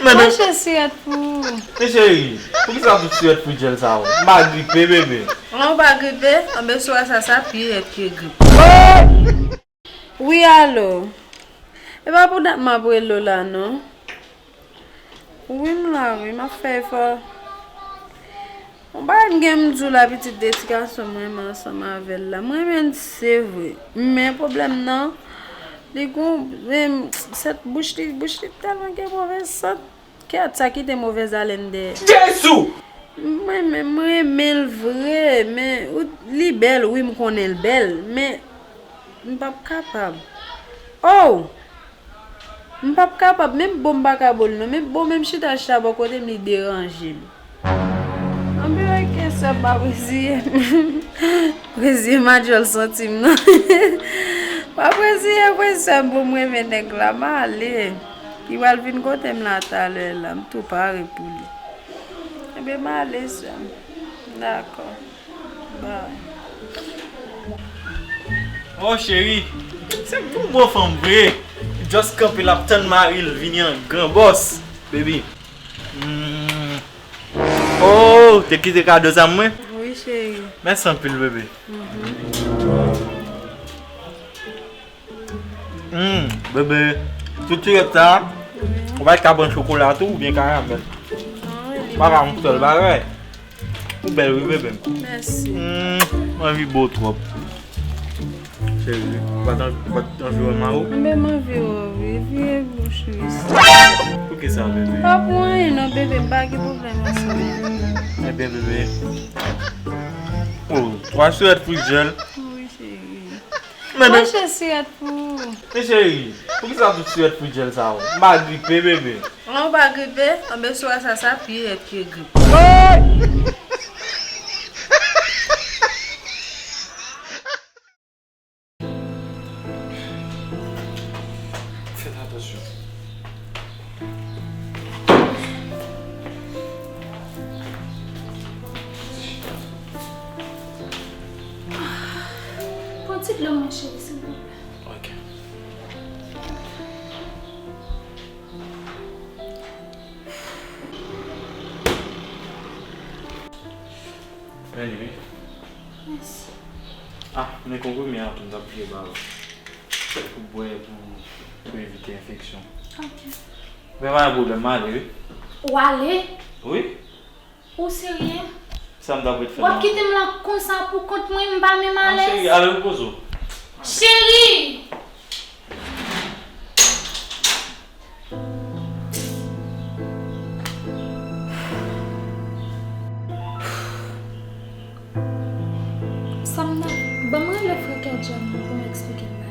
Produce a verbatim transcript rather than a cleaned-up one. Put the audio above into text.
Mwen achte sirèt pou ou. Men cheri, poukisa tout sirèt Frigel sa yo? M pa gripe, bebe. An, ou pa gripe? Anben, swa sa, sa pi rèd ke grip. Wi, alo. E pa pou dat m ap rele w la, non. Wi, m la, wi, m ap fè efò. Yon bagay m gen m di w la, pitit, de ti gason m renmen ansanm avè l la. M renmen l, se vre. Men pwoblèm nan, li gon, men, sèt bouch li, bouch li tèlman gen movèz sant. Kèt, sa kite movèz alèn dèyè. Jezi! M renmen, m renmen l vre, men ou, li bèl, wi, m konnen l bèl, men m p ap kapab. Oh! M p ap kapab, menm bo m pa ka bo l non, menm bo menm chita chita bò kote m, li deranje m. Anben, oke, sè m, pa reziye m. Reziye m a djòl santi m non. Pa reziye m, wi, sè m, pou m renmen nèg la, m ale. Li pral vin kote m la talè la, m tou pare pou li. Ebyen, m ale, sè m. Dakò. Bye. Oh, cheri, se yon bon fanm vre. Just kanpe l ap tann mari l vini an gran bòs, baby. Mm. Oh, te kite kado sa mwen? Wi, cheri. Mèsi anpil, bebe. Mm, bebe, sou ti rèt sa, ou pa t ka pran chokola tou oubyen karamèl? Non, li pa ka yon sèl bagay. Ou bèl, wi, bebe m. Mèsi. Mm, m anvi bo w twòp. Cheri, ou pa t an-, ou pa t anvi wè mari w? Anben, m anvi wè w, wi. Vire bouch ou isi. Poukisa, bebe? Pa pou anyen, non, bebe. M pa gen pwoblèm ansanm avè w. Ebyen, bebe. Oh, twa sirèt Frigel. Wi, cheri. Men, men, achte sirèt pou ou. Men cheri, poukisa tout sirèt Frigel sa yo? M pa gripe, bebe. An, ou pa gripe? Anben, swa sa, sa pi rèd ke grip. Fèt atansyon. Pran ti dlo mwen, cheri, silvouplè. Ok. Anyway. Mèsi. Ah, men konprime a tou, m t ap bliye ba ou. Pou bwè, pou, pou evite enfeksyon. Ok. Men pa gen pwoblèm, m ale, wi. Ou ale? Wi. Ou serye? Sa m t ap ret fè la? W ap kite m la konsa pou kont mwen, m pa menm alèz. Cheri, ale repoze w. Cheri! Sa m nan, ban m rele frè Kedjan nan pou m eksplike l.